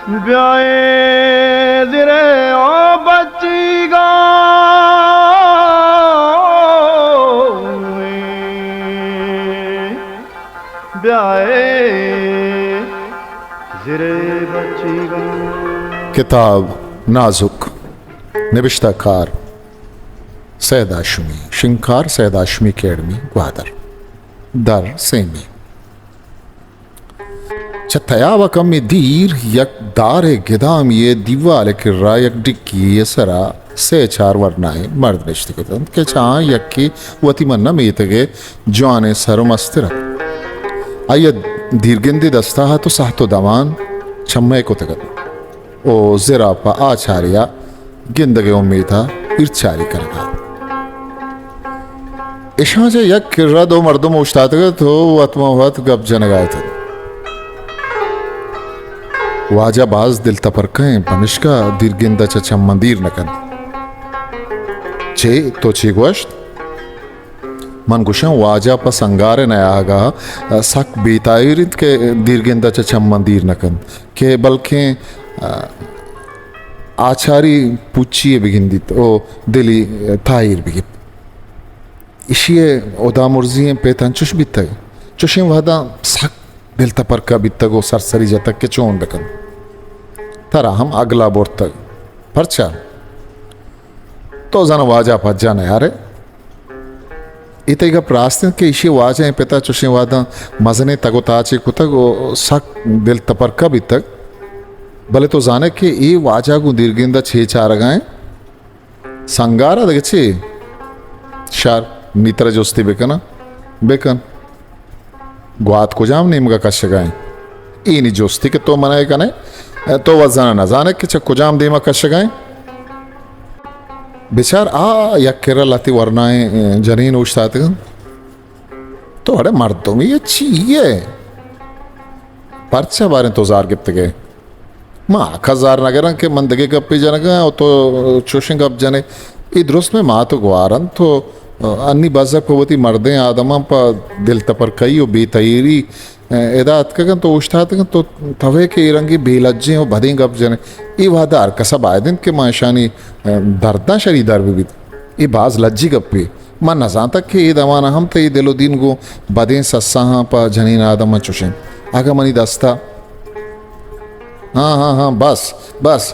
بیائے زرے او بچیگاں، بیائے زرے بچیگاں۔ کتاب نازک، نبشتہ کار سید ہاشمی، شنگکار سید ہاشمی اکیڈمی گوادر۔ در سیمی۔ چہ تیاب ءَ کمے دیر یک دارے گدامی ءِ دیوال ءِ کرا یک ڈکی ءِ سرا سے چار ورنائیں مرد نشتگ اتنت کہ چہ آہاں یکے وتی من نہ میتگ ءِ جوانیں سر ءُ مستر ات۔ آئی ءَ دیرگندے دست ءَ ات ءُ سہت ءُ دمان چمئے کتگ ات۔ ءُ زر ءَ پہ آچارے ءَ گندگ ءِ امیت ءَ ایرچاری کنگ ءَ ات۔ اشاں چہ یک کرا دو مردم اوشتاتگ ات ءُ وت ماں وت گپ جنگ ءَ اتنت۔ واجہ باز دل تپرکہ انت، پمشکا دیرگند ءَ چہ چماں دیر نہ کنت۔ چے؟ تو چے گوشت؟ من گوشاں، واجہ پہ سنگار ءِ نیاہگ ءَ سک بے تاہیر انت کہ دیرگند ءَ چہ چماں دیر نہ کنت کہ بلکیں، آ، آچاری پوچی ءَ بگندیت ءُ دلی تاہیر بگیت۔ ایشی ءِ ہدامرزی ئیں پت انچش بیتگ۔ چوشیں وہداں سک دل تپرکہ بیتگ ءُ سرسری جتگ کہ چون بہ کنت۔ ترا ہم اگلا برتگ۔ پرچا؟ تو زاناں واجہ پجا نیارئے۔ اے تئی گپ راست انت کہ ایشی ءِ واجہ ئیں پت ءَ چوشیں وہداں مزنیں تگ ءُ تاچے کتگ ءُ سک دل تپرکہ بیتگ، بلے تو زانئے کہ اے واجہ گوں دیرگند ءَ چے چارگ ءَ انت؟ سنگار ءَ دگہ چے؟ شر، نی ترا جستے بکناں؟ بکن۔ گوات کجام نیمگ ءَ کشگ ءَ انت؟ اے نی جستے کہ تو من ءَ کنئے، تو وت زاناں نہ زانئے کہ چہ کجام دیم ءَ کشگ ءَ انت؟ بچار، آ یک کرا لہتے ورنائیں جنین اوشتاتگ انت۔ تو اڑے مردمے ئے، چی ئے؟ پرچا باریں تو زار گپتگ ئے؟ ما کس زار نہ گراں کہ من دگہ گپے جنگ ءَ آں ءُ تو چوشیں گپ جنئے۔ اے درست مئے مات ءُ گوار انت ءُ انی بزگ پہ وتی مردیں آدماں پہ دل تپرکئی ءُ بے تہیری ادا اتکگ انت ءُ اوشتاتگ انت ءُ توئے کہ اے رنگیں بے لجیں ءُ بدیں گپ جنئے۔ اے وہد ءَ ہر کس ءَ باید انت کہ ما اشانی درداں شریدار بہ بیت۔ اے باز لجی گپے۔ من نہ زانتگ کہ اے دمان ءَ ہم تئی دل ءُ دین گوں بدیں سساہاں پہ جنین آدماں چش انت۔ اگاں منی دست ءَ، ہاں، ہاں، ہاں، بس، بس،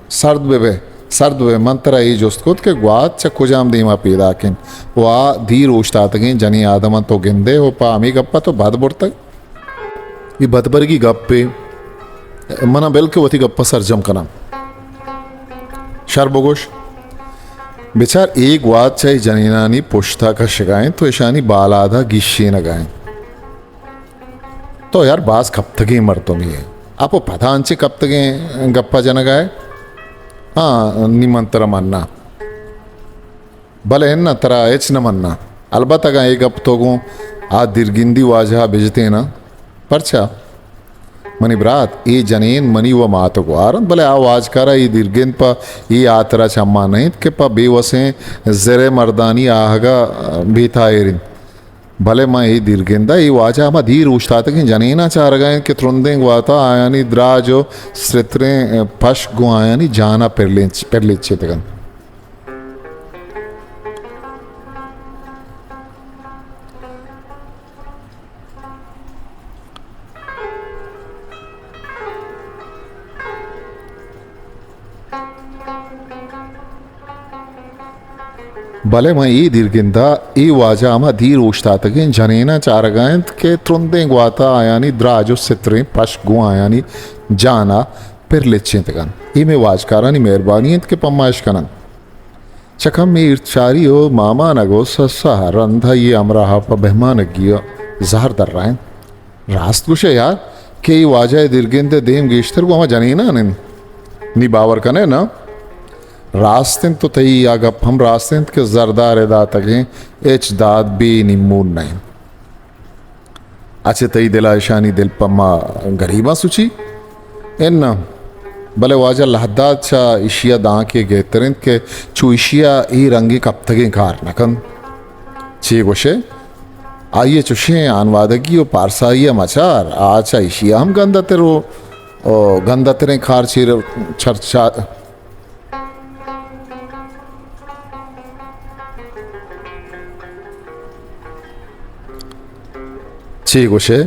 سرد بہ بئے، سرد بہ بئے۔ من ترا اے جست کت کہ گوات چہ کجام دیم ءَ پیداک انت ءُ آ دیر اوشتاتگیں جنین آدماں تو گندئے ءُ پہ ہمے گپ ءَ تو بد برتگ؟ اے بدبرگی گپے۔ من ءَ بل کہ وتی گپ ءَ سرجم کناں۔ شر بگوش۔ بچار، اے گوات چہ اے جنینانی پشت ءَ کشگ ءَ انت ءُ اشانی بالاد ءَ گیشینگ ءَ انت۔ تو یار باز کپتگیں مردمے ئے۔ اپ ءُ پدا انچیں کپتگیں گپ ءَ جنگ ءَ ئے؟ ہاں، نی من ترا مناں۔ بلے اناں، ترا ہچ نہ مناں۔ البت اگاں اے گپ تو گوں آ دیرگندی واجہ ءَ بجتیناں۔ پرچا؟ منی برات، اے جنین منی و مات و گوار انت، بلے آ واجکار ءَ اے دیرگند پہ اے ہاترا چماں نہ انت کہ پہ بے وسیں زر ءِ مردانی آہگ ءَ بے تاہیر انت۔ بلے من اے دیرگند ءَ اے واجہ ہما دیر اوشتاتگیں جنیناں چارگ ءَ انت کہ ترندیں گوات ءَ آیانی دراج و سترتریں پشک گوں آیانی جان ءَ پرلچ-، پرلچیتگ انت۔ بلے من اے دیرگند ءَ اے واجہ ہما دیر اوشتاتگیں جنیناں چارگ ءَ انت کہ ترندیں گوات ءَ آیانی دراج و ستریں پشک گوں آیانی جان ءَ پرلچینتگ انت۔ اے مئے واجکارانی مہربانی انت کہ پہ ما اش کن انت۔ چہ کمے ایرتچاری و مامانگ و سسا رند آئی ءِ ہمراہ ءَ پہ بہمانگی ءَ زہر درائینت۔ راست گوشئے یار کہ اے واجہ ءِ دیرگند ءِ دیم گیشتر گوں ہما جنینان انت۔ نی باور کنئے نا؟ راست انت و تئی آ گپ ہم راست انت کہ زردار ءِ داتگیں ہچ داد بے نیمون نہ انت۔ اچے تئی دل ءَ اشانی دل پہ ما گریباں سچی؟ اناں، بلے واجہ لہداد چہ ایشی ءَ دانکے گہتر انت کہ چو ایشی ءَ اے رنگیں کپتگیں کار نہ کنت۔ چے گوشئے؟ آئی ءِ چشیں ہانوادگی و پارسائی ءَ مچار، آ چہ ایشی ءَ ہم گندتر و او گندتریں کار چیر چرچا، چے گوشے؟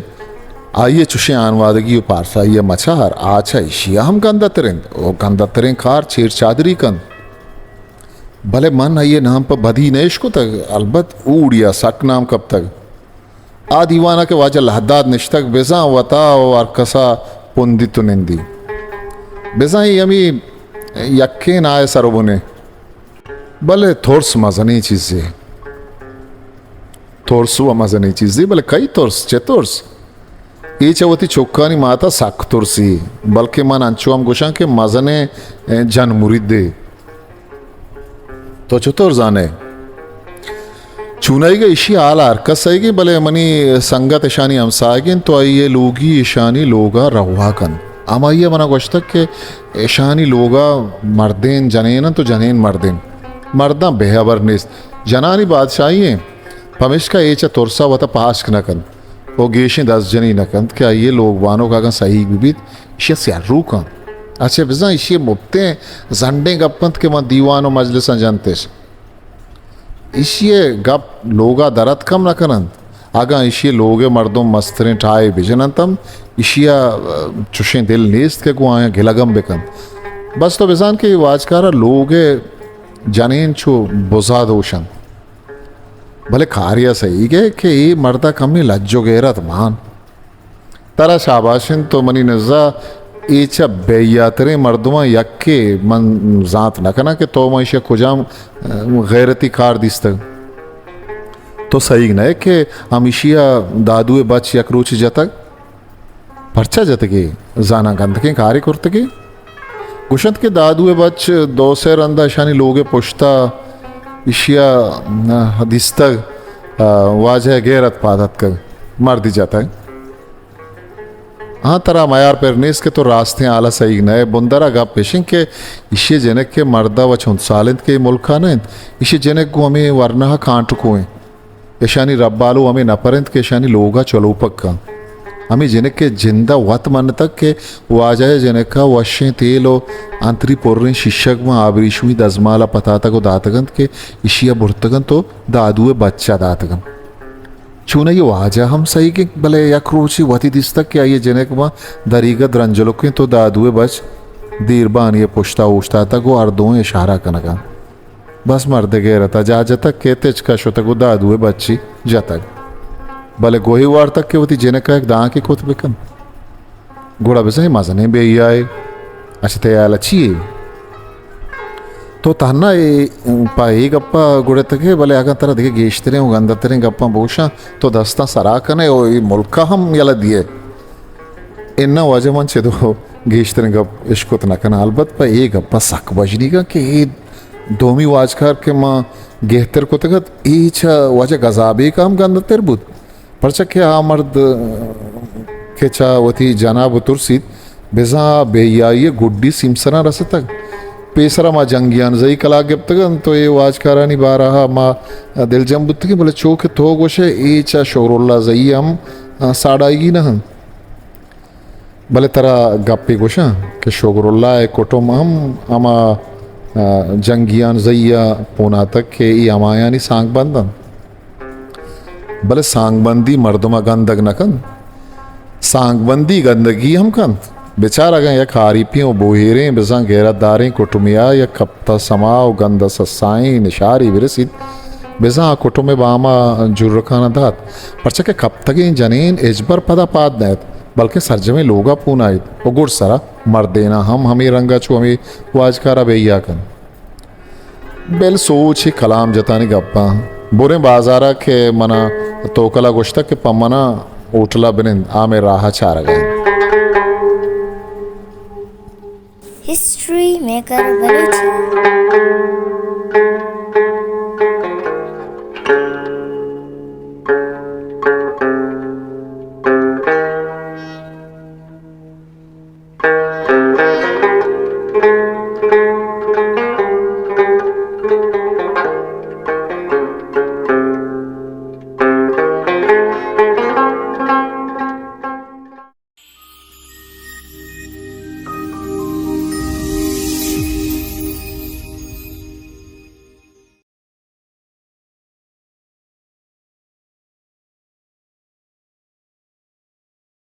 آئی ء چشیں آنوادگی و پارسائی ء مچار، آ چہ ایشی ء ہم گندتر انت و گندتریں کار چیر چادری کنت۔ بلے من آئی ء نام پہ بدی نہ اشکتگ، البت اوڑی ء سک نام کپتگ۔ آ دیوان ء کہ واجہ لہداد نشتگ، بزاں وتا و ہرکس ء پندیت و نندی۔ بزاں اے ہمے یکیں ناہ ء سر و بنے۔ بلے ترس مزنیں چیزے۔ ترس و مزنیں چیزے، بلے کئی ترس؟ چہ ترس؟ اے چہ وتی چکانی ماتا سک ترسی، بلکہ من انچو ہم گوشاں کہ مزنیں، اے، جن مریدے۔ تو چطور زانے؟ چونائیگا ایشی حال ہر کس سہیگیں، بلے منی سنگت اشانی ہمساہگیں، تو آئی ء لوگی اشانی لوگا روا کن۔ ہمائی ء منا گوشتگ کہ اشانی لوگا مردین جنین انت و جنین مردین۔ مرداں بے ہبر نیست۔ جنانی بادشاہی ہیں۔ پمیشکا اے چہ ترسا وتا پاشک نہ کنت و گیشیں دزجنی نہ کنت کہ آئی ء لوگ بانک اگاں سہیگ بہ بیت، ایشی ء سیاہ روک انت۔ اچھا بزاں ایشی ء مپتیں زنڈیں گپ انت کہ من دیوان و مجلساں جنتش۔ ایشی ء گپ لوگا در اتک ہم نہ کن انت۔ اگاں ایشی ء لوگ ء مردم مستریں ٹاہے بجن انت ہم، ایشی ء، ء، چشیں دل نیست کہ گوں آیاں گلگ ہم بہ کنت۔ بس تو بزان کہ اے واجکار ء لوگ ء جنین چو بزا دوش انت۔ بلے کارے ء سہیگ ء کہ اے مرد ء کمے لج و غیرت مان۔ ترا شاباش انت، تو منی نزا اے چہ بے حیاتریں مردماں یکے۔ من زانت نہ کناں کہ تو من ایشی ء کجام، ء، غیرتی کار دیستگ۔ تو سہیگ نہ ئے کہ ہمیشی ء دادو ء بچ یک روچے جتگ؟ پرچا جتگے؟ زاناں گندکیں کارے کرتگے؟ گوشنت کہ دادو ء بچ دو سے رندا اشانی لوگ ء پشتا ایشی ء دیستگ، ء، واجہ ء غیرت پاد اتکگ، مردی جتگ۔ ہاں، ترا میار پر نیست کہ تو راستیں حال ء سہیگ نہ ئے۔ بندر ء گپ اش انت کہ ایشی ء جنک ء مرد ء و چنت سال انت کہ اے ملک ء نہ انت۔ ایشی ء جنک گوں ہمے ورنا ء کانٹکو انت۔ اشانی ربالو ہمے نپر انت کہ اشانی لوگ ء چلوپگ کنت۔ ہمے جنک ء جند ء وت منتگ کہ واجہ ء جنک ء وشیں تیل و انتری پریں شیشگ ماں آبریشمی دزمال ء پتاتگ و داتگ انت کہ ایشی ء برتگ انت و دادو ء بچ ء داتگ انت۔ چونائی واجہ ہم سہیگ انت، بلے یک روچے وتی دیستگ کہ آئی ء جنک ماں دریگ ء درنجلک انت و دادو ء بچ دیربانی ء پشت ء اوشتاتگ و ہر دوئیں اشارہ کنگ ء انت۔ بس مرد ء غیرت ء جاہ جتگ کہ تچک ء شتگ و دادو ء بچی جتگ، بلے گوہے وارتگ کہ وتی جنک ء یک دانکے کت بہ کنت۔ گڑا بزاں اے مزنیں بے حیائے۔ اچھا، تئی ہیال ء چی یے؟ تو تہنا اے، پہ اے گپ ء گڑتگ ئے، بلے اگاں ترا دگہ گیشتریں و گندتریں گپاں بگوشاں، تو دستاں سرا کن ئے و اے ملک ء ہم یلہ دیئے۔ اناں واجہ، من چدو گیشتریں گپ اشکت نہ کناں، البت پہ اے گپ ء سک بژنیگاں کہ اے دومی واجکار کہ ما گہتر کتگ ات، اے چہ واجہ گزابیک ء ہم گندتر بوت۔ پرچا کہ آ مرد کہ چہ وتی جنا بترسیت، بزاں آ بے حیائی ء گڈی سیمسراں رستگ۔ پیسرا ما جنگیان زئی کلاگ گپتگ انت و اے واجکارانی بارہ ء ما دلجم بوتگیں، بلے چو کہ تو گوش ئے، اے چہ شکراللہ زئی ء ہم ساڑائیگی نہ انت۔ بلے ترا گپے گوشاں کہ شکراللہ ء کٹم ہم ہما، آ، جنگیان زئی ء پوناتگ کہ اے ہمایانی سانگ بند انت۔ بلے سانگبندی مردم ء گندگ نہ کنت، سانگبندی گندگی ہم کنت۔ بچار، اگاں یک ہاریپیں و بوہیریں، بزاں غیرت داریں کٹمے ء یک کپت ء سما و گند ء سسائیں نشارے برسیت، بزاں آ کٹم ء بام ء جرکاناں دات، پرچا کہ کپتگیں جنین ہچبر پدا پاد نئیت، بلکیں سرجمیں لوگ ء پونائیت و گڈسرا مردیناں ہم ہمے رنگ ء چو ہمے واجکار ء بے حیا کنت۔ بل سوچ ء کلام جتانی گپاں۔ بریں بازار ء کہ منا توکل ء گوشتگ کہ پہ منا ہوٹل ء بنند، آ مئے راہ ء چارگ ء انت۔ History maker Balochi.